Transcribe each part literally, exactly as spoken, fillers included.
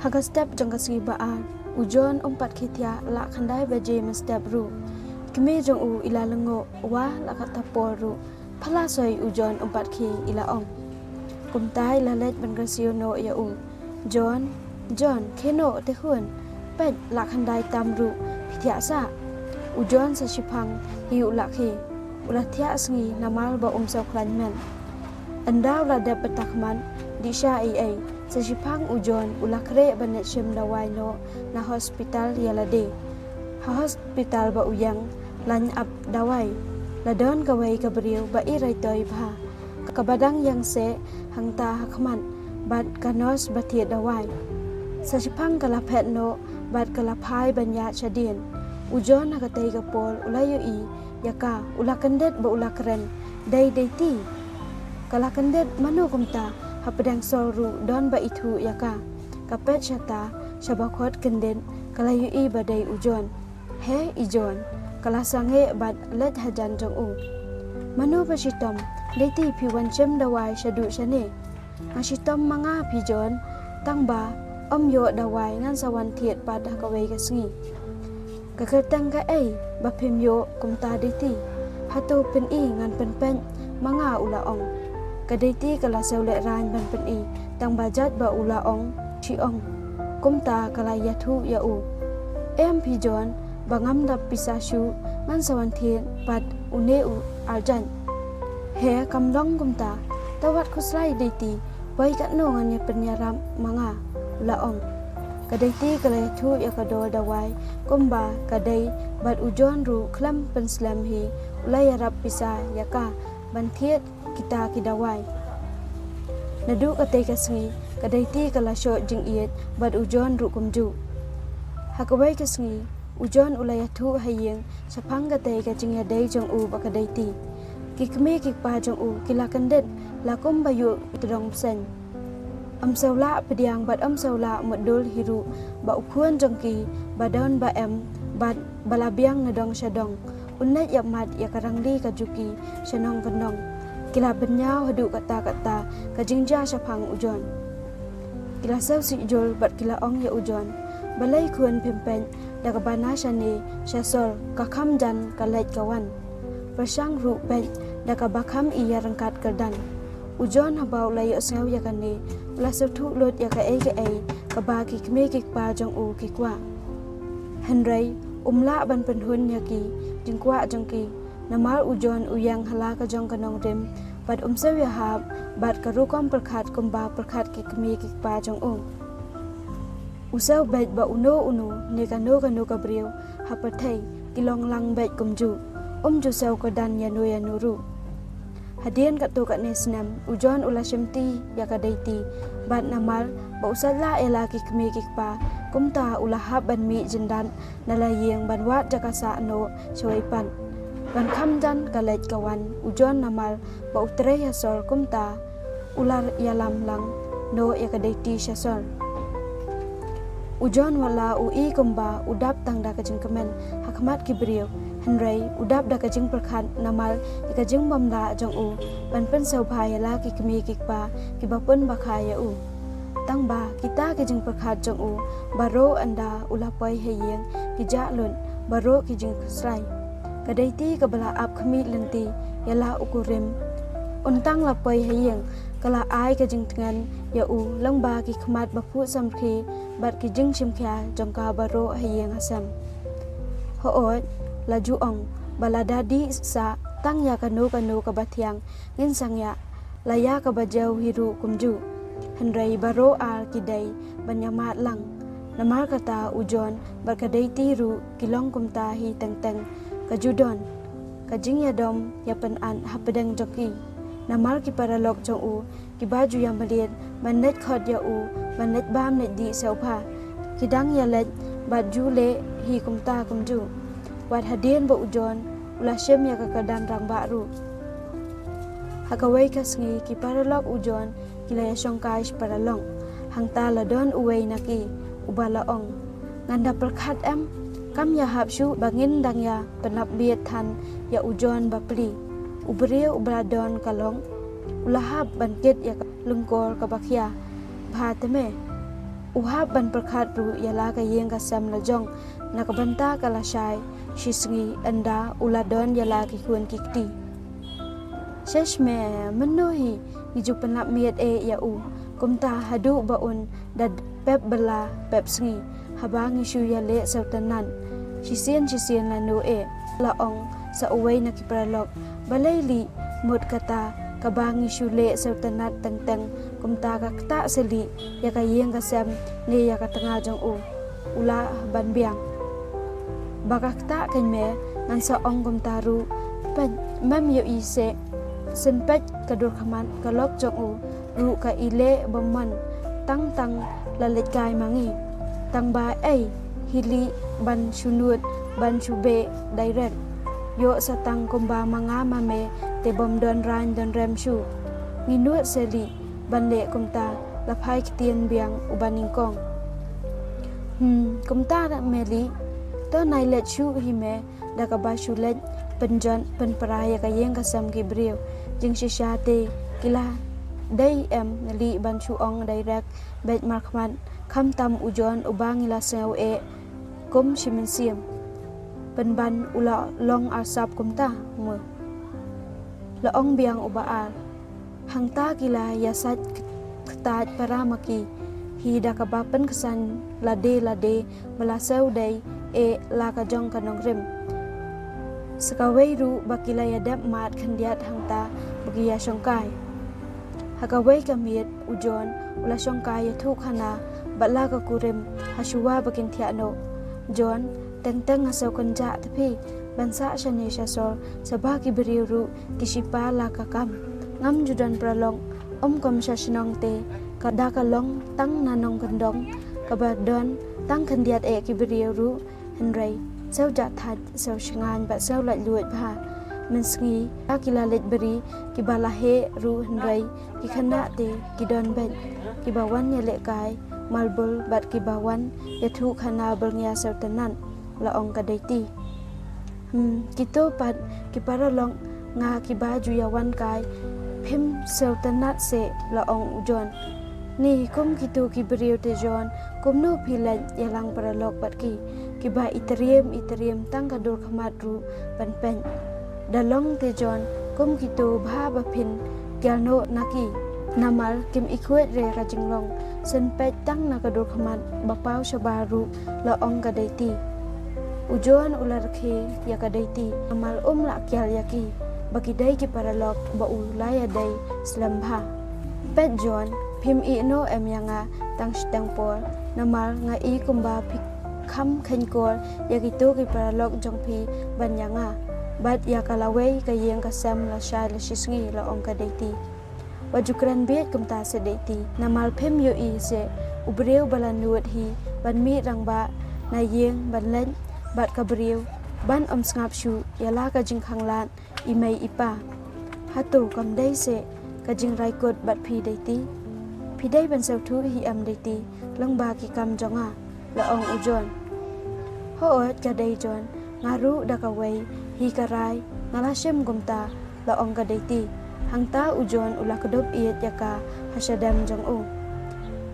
Ha ka step jong ka sngi ba ar, u John um pat khie thiah lah khyndai baje mynstep ruh. I kmie jong u i la lyngngoh, wah lah katta por ruh, pha la soi u John um pat khie, i la ong. Kumta i la leit ban kyrsiew noh ïa u. John, John, khie noh te khun. Peit, lah khyndai tam ruh, phi thiah sah. U John sa shiphang hi u la khie. U la thiah sngi namar ba um sngewkhlaiñ met. Ynda u la dep bad ka khmat, dih sha ei ei, sa shiphang u John u la khreh ban leit shim dawai noh na hospital ïa lade. Ha hospital ba u ïeng, laiñ ap dawai, la don kawei ka briew ba i raitoi bha, kaba dang ïeng seh hangta ha khmat, bad ka nurse ba thied dawai. Sa shiphang ka la phet noh bad ka la phai ban ïaid shadien. U John ha katei ka por u la ïohi ïa ka, u la kyndit bad u la kren, "Dei Daiti." Ka la kyndit, "Mano kumta?" Hapdeng sor ruh don ba ithuh ïa ka. Ka peit shata, shaba khot kyndit, ka la ïohi ba dei u John. "He i John," ka la sangeh bad leit hajan jong u. "Mano ba shitom? Daiti, phi wan shim dawai shaduh shane?" "Nga shitom ma nga phi John, tang ba ym ïoh dawai, ngan sa wan thied pat ha kawei ka sngi." "Ka kyrteng kaei ba phim ïoh kumta Daiti? Hato pyni, ngan pynpeit ma nga," u la ong. Ka Daiti ka la sngewlehrain ban pyni, tang ba jait ba u la ong, shi ong. Kumta ka la ïathuh ïa u. "Em phi John, ba ngam dap pisa shuh, ngan sa wan thied pat une u arjait." "He, kam long kumta, ta wad khuslai Daiti, poi katno ngan ïa pynïarap ma nga," u la ong. Ka Daiti ka la ïathuh ïa ka dor dawai kumba ka dei, bad u John ruh khlem pynslem hi u la ïarap pisa ïa ka ban thied kita ki dawai. Naduh katei ka sngi ka Daiti ka la shoh jingïeit bad u John ruh kumjuh. Ha kawei ka sngi u John u la ïathuh ha ïing shaphang katei ka jingïadei jong u bad ka Daiti. Ki kmie ki kpa jong u ki la kyndit la kumba ïuh tdong bseiñ. Ym sngewlah pdiang bad ym sngewlah mutdur hi ruh ba u khun jong ki ba don ba em bad ba la biang nadong shadong un leit ïapmat ïa ka rangli ka juki sha nongkyndong. Ki la bynñiaw haduh katta katta ka jingjia shaphang u John. Ki la sngewsih jur bad ki la ong ïa u John, "Balei khun phim peit da kaba na shane sha sor, ka kham jan ka leit ka wan? Pyrshang ruh peit da kaba kham ïa ryngkat kyrdan." U John haba u la ïohsngew ïa kane u la sngewthuh lut ïa kaei kaei kaba ki kmie ki kpa jong u ki kwah. Hynrei um lah ban pynhun ïa ki jingkwah jong ki. Namar u John u ïeng ha la ka jong ka nongrim bad um sngewïahap bad ka rukom pyrkhat kumba pyrkhat ki kmie ki kpa jong u. U sngewbha ba uno uno ne kano kano ka briew ha pyrthei ki long lang bad kumjuh, um ju sngewkyrdan ïano ïano ruh. Hadien katto katne snem u John u la shimti ïa ka Daiti bad namar ba u sngewlah ïa la ki kmie ki kpa, kumta u la hap ban mih jyndat na la ïing ban wad jaka sah noh shawei pat. Ban kham jan ka leit ka wan u John namar ba u trei ha sor, kumta u la ïalam lang noh ïa ka Daiti sha sor. U John wat la u i kumba u dap tang da ka jingkmen ha khmat ki briew, hynrei u dap da ka jingpyrkhat namar ïa ka jingbymlah jong u ban pynsngewbha ïa la ki kmie ki kpa kiba pun bakha ïa u. Tang ba kita ki jingpyrkhat jong u baroh ynda u la poi ha ïing ki jah lut baroh ki jingkhuslai. Ka Daiti kaba la ap khmih lynti ïa la u kurim, un tang la poi ha ïing ka la ai ka jingtngen ïa u lyngba ki khmat ba phuh samrkhie bad ki jingshimkhia jong ka baroh ha ïing ha sem. Hooid, la ju ong ba lada dih sah tang ïa kano kano kaba thiang ngin sngewthuh, la ïa kaba jew hi ruh kumjuh. Hynrei baroh ar ki dei ban ïamad lang. Namar kata u John bad ka Daiti ruh ki long kumta hi teng teng. Ka ju don ka jingïadom ïapynat hapdeng jong ki. Namar ki paralok jong u kiba ju ïamlien ban leit khot ïa u ban leit bam leit dih sngewbha, ki dang ïaleit bad ju leh hi kumta kumjuh. Wat hadien ba u John u la shim ïa ka kyrdan rangbah ruh. Ha kawei ka sngi ki paralok u John ki la ïashongkai shi paralok. Hangta la don uwei na ki uba la ong, "Ngan da pyrkhat em, kam ïahap shuh ba ngin dang ïa pynlap bieit than ïa u John bapli. U briew uba la don ka long u la hap ban kit ïa ka lyngkor kaba khia bha te me." U hap ban pyrkhat ruh ïa la ka ïing ka sem la jong, na ka bynta ka lashai shi sngi ynda u la don ïa la ki khun ki kti. Shisha me, mynno hi ngi ju pynlap miet eh ïa u, kumta haduh ba un da pep bylla pep sngi, haba ngi shu ïaleh sngewtynnat shisien shisien lano eh. La ong sa uwei na ki paralok, balei lih mut kata, kaba ngi shu leh sngewtynnat teng teng kumta ka ktah seh lih ïa ka ïing ka sem ne ïa ka tnga jong u, u lah ban biang. Ba ka ktah kein me, ngan sa ong kumta ruh. Peit, mem ïohi seh, shen peit ka dur khmat ka lok jong u ruh ka i leh bymman, tang tang la leit kai ma ngi. Tang ba ei hi lih ban shu nud ban shu beh direct. Ïoh sa tang kumba ma nga ma me te bym don rain don rem shuh. Ngi nud seh lih ban leh kumta, la phai ktien biang u ba nyngkong. Hmm, kumta da me lih. To nai leit shuh hi me, da kaba shu leit pynjot pynpra ïa ka ïing ka sem ki briew. Jingshisha te ki la dei em lih ban shu ong direct beit markhmat, khamtam u John uba ngi la sngew eh kum shi mynsiem. Pynban u la long arsap kumta mo? La ong biang u ba ar. Hangta ki la ïasaid ktah para ma ki hi da kaba pynksan lade lade ba la sngewdei eh la ka jong ka nongrim. Sa kawei ruh ba ki la ïadep mad khyndiat hangta ba ki ïashongkai. Ha kawei ka miet u John u la shongkai ïathuh khana bad la ka kurim ha shuwa ba kin thiah noh. John, teng teng nga sngewkynjah te phi ban sah shane sha sor, sa ba ki briew ruh ki shipa la ka kam. Ngam ju don paralok, ym kum sha shnong te, ka da ka long tang na nongkyndong, kaba don tang khyndiat eh ki briew ruh, hynrei sngewjahthait, sngewshngaiñ bad sngewlaitluid bha. Mynsngi, ha ki la leit bri, kiba la heh ruh hynrei ki khynnah te ki don beit, kiba wan ïalehkai marbul bad kiba wan ïathuh khana byrngïa sngewtynnat, la ong ka Daiti. Hmm, kito pat ki paralok nga kiba ju ïawan kai, phim sngewtynnat seh, la ong u John. Ni kum kito ki briew te John, kumno phi leit ïalang paralok bad ki, kiba i triem i triem tang ka dur khmat ruh ban peit. Da long te John, kum kito bha ba phin kial noh na ki. Namar kim i khuid re ka jinglong, shen peit tang na ka dur khmat ba paw shabar ruh, la ong ka Daiti. U John u la rkhie ïa ka Daiti, namar um lah kial ïa ki ba ki dei ki paralok ba u la ïadei slem bha. Peit John, phim ïeh noh em ïa nga tang shiteng por, namar nga i kumba phi kham kheiñkor ïa kito ki paralok jong phi ban ïa nga bad ïa ka lawei ka ïing ka sem lashai lashisngi, la ong ka Daiti. Wat ju kren bieit kumta seh Daiti, namar phim ïohi seh u briew ba la nud hi ban mih rangbah na ïing ban leit bad ka briew ban ym sngap shuh ïa la ka jingkhanglad i mei i pa. Hato kam dei seh ka jingrai kut bad phi Daiti? Phi dei ban sngewthuh hi em Daiti, lyngba ki kam jong nga, la ong u John. Hooid ka dei John, nga ruh da kawei hi ka rai nga la shim kumta, la ong ka Daiti. Hangta u John u la kdup ïeit ïa ka ha shadem jong u.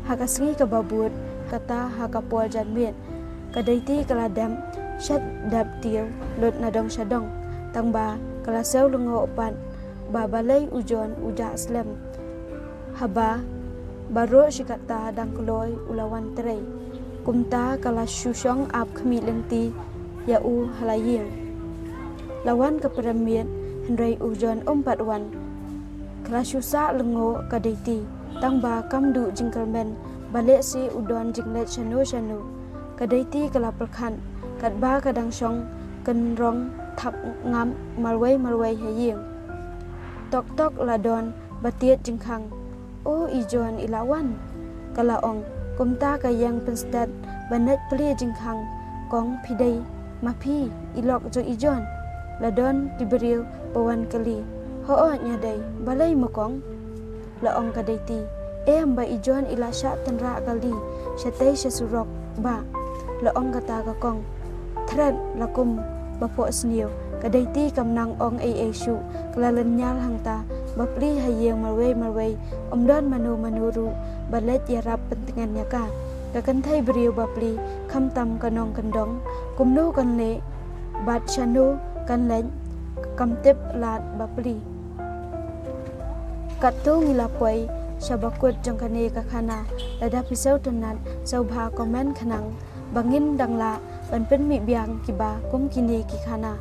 Ha ka sngi kaba bud kata ha ka por janmiet, ka Daiti ka la dep shet dep tiew lut na dong sha dong, tang ba ka la sngewlyngngoh pat ba balei u John u jah slem. Haba baroh shi katta dang kloi u la wan trei. Kumta ka la shu shong ap khmih lynti ïa u ha la ïing. La wan ka prem miet, hynrei u John um pat wan. Ka la shu sah lyngngoh ka Daiti, tang ba kam duh jingkyrmen ba lehse u don jingleit shano shano. Ka Daiti ka la pyrkhat katba ka dang shong kynrong thap ngap marwei marwei ha ïing. Tok tok la don ba tied jingkhang. O i John i la wan, ka la ong. Kumta ka ïeng pynstet ba nait plie jingkhang. Kong, phi dei ma phi i lok jong i John? La don ki briew ba wan kylli. Hooid nga dei, balei ma kong? La ong ka Daiti. Em, ba i John i la shah tynrah kali shatei sha surok bah, la ong kata ka kong. Thret la kum ba phohsniew. Ka Daiti kam nang ong ei ei shuh, ka la lynñiar hangta ba plie ha ïing marwei marwei, ym don mano mano ruh ba leit ïarap pyntngen ïa ka. ka kynthei briew bapli, khamtam ka nongkyndong, kumno kan leh bad shano kan leit, kam tip lad bapli. Katto ngi la poi sha bakut jong kane ka khana. Lada phi sngewtynnat, sngewbha comment khnang ba ngin dang lah ban pynmih biang kiba kum kine ki khana.